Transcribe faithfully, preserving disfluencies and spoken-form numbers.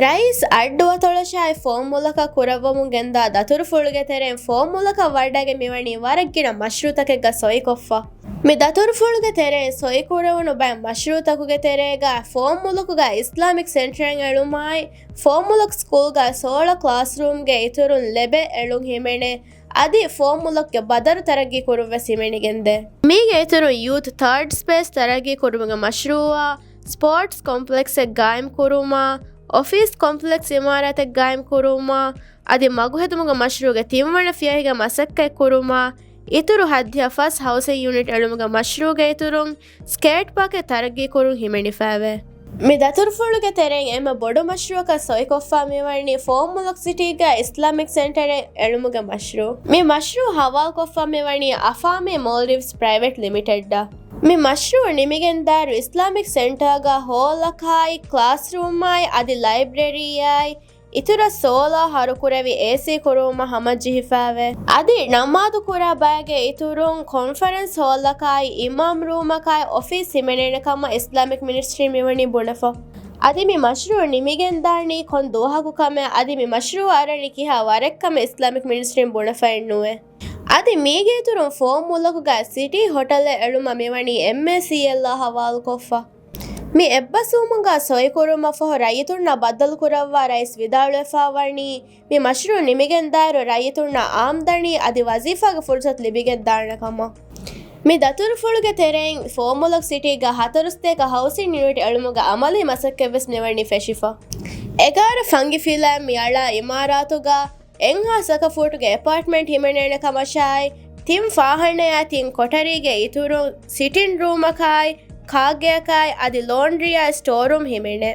ރައީސް އައްޑުއަތޮޅަށާއި ފޯމުލަކަށް ކުރައްވަމުން ގެންދާ ދަތުރުފުޅުގެ ތެރެއިން ފޯމުލަކަށް ވަޑައިގެން މިވަނީ ވަރަށް ގިނަ މަޝްރޫއުތަކެއްގަ ސޮއިކޮށްފަ. މި ދަތުރުފުޅުގެ ތެރެއިން ސޮއިކުރެވުނު ބައެއް މަޝްރޫއުތަކުގެ ތެރޭގަ ފޯމުލަކުގަ އިސްލާމިކް ސެންޓަރެއް އެޅުމާއި، ފޯމުލަކު ސްކޫލްގަ ސޯލާ ކްލާސްރޫމްގެ އިތުރުން ލެބެއް އެޅުން ހިމެނޭ. އަދި ފޯމުލަކުގެ ބަދަރު ތަރައްގީ ކުރުން ވެސް ހިމެނިގެންދޭ. މީގެ އިތުރުން ޔޫތު ތާޑް ސްޕޭސް ތަރައްގީ ކުރުމުގެ މަޝްރޫއާ، ސްޕޯޓްސް ކޮމްޕްލެކްސެއް ގާއިމް ކުރުމާ، އޮފީސް ކޮމްޕްލެކްސް އިމާރާތެއް ގާއިމް ކުރުމާ، އަދި މަގުހެދުމުގެ މަޝްރޫއުގެ ތިންވަނަ ފިޔަހިގަ މަސައްކަތް ކުރުމާ، އިތުރު ހައްދިހަ ފަސް ހައުސިން ޔުނިޓް އެޅުމުގެ މަޝްރޫއުގެ އިތުރުން ސްކޭޓް ޕާކެއް ތަރައްގީ ކުރުން ހިމެނިފައެވެ. މި ދަތުރުފުޅުގެ ތެރެއިން އެންމެ ބޮޑު މަޝްރޫއަކަށް ސޮއިކޮށްފަ މިވަނީ ފޯމުލަކު ސިޓީގަ އިސްލާމިކް ސެންޓަރެއް އެޅުމުގެ މަޝްރޫއު. މި މަޝްރޫއު ހަވާލުކޮށްފަ މިވަނީ އަފާމީ މޯލްޑިވްސް ޕްރައިވެޓް ލިމިޓެޑަށް. މި މަޝްރޫއު ނިމިގެންދާއިރު އިސްލާމިކް ސެންޓާގަ ހޯލަކާއި، ކްލާސްރޫމާއި، އަދި ލައިބްރަރީއާއި، އިތުރަށް ސޯލާ ހަރުކުރެވި އޭސީ ކުރުވުމަށް ހަމަޖެހިފައެވެ. އަދި ނަމާދު ކުރާ ބައިގެ އިތުރުން ކޮންފަރެންސް ހޯލަކާއި، އިމާމް ރޫމަކާއި އޮފީސް ހިމެނޭނެ ކަމަށް އިސްލާމިކް މިނިސްޓްރީން މިވަނީ ބުނެފަ. އަދި މި މަޝްރޫއު ނިމިގެންދާނީ ކޮން ދުވަހަކު ކަމެއް، އަދި މި މަޝްރޫއު އަރަނީ ކިހާ ވަރެއް ކަމެއް އިސްލާމިކް މިނިސްޓްރީން ބުނެފައެއް ނުވޭ. އަދި މީގެ އިތުރުން ފޯމުލަކުގަ ސިޓީ ހޮޓަލެއް އެޅުމަށް މިވަނީ އެމްއޭސީއެލްއާ ހަވާލުކޮށްފަ. މި އެއްބަސްވުމުގަ ސޮއިކުރުމަށްފަހު ރައްޔިތުންނަށް ބައްދަލުކުރައްވާ ރައީސް ވިދާޅުވެފަ ވަނީ، މި މަޝްރޫއު ނިމިގެންދާއިރު ރައްޔިތުންނަށް އާމްދަނީ އަދި ވަޒީފާގެ ފުރުސަތު ލިބިގެންދާނެ ކަމަށް. މި ދަތުރުފުޅުގެ ތެރެއިން ފޯމުލަކު ސިޓީގަ ހަތަރުސަތޭކަ ހައުސިން ޔުނިޓް އެޅުމުގެ އަމަލީ މަސައްކަތްވެސް މިވަނީ ފެށިފަ. އެގާރަ ފަންގި ފިލާ މިއަޅާ އިމާރާތުގަ އެއްހާސް ސަކަފޫޓުގެ އެޕާޓްމަންޓް ހިމެނޭނެ ކަމަށާއި، ތިން ފާހަނަޔާ ތިން ކޮޓަރީގެ އިތުރުން ސިޓިން ރޫމަކާއި، ކާގެއަކާއި އަދި ލޯންޑްރީއާ ސްޓޯރޫމް ހިމެނޭ.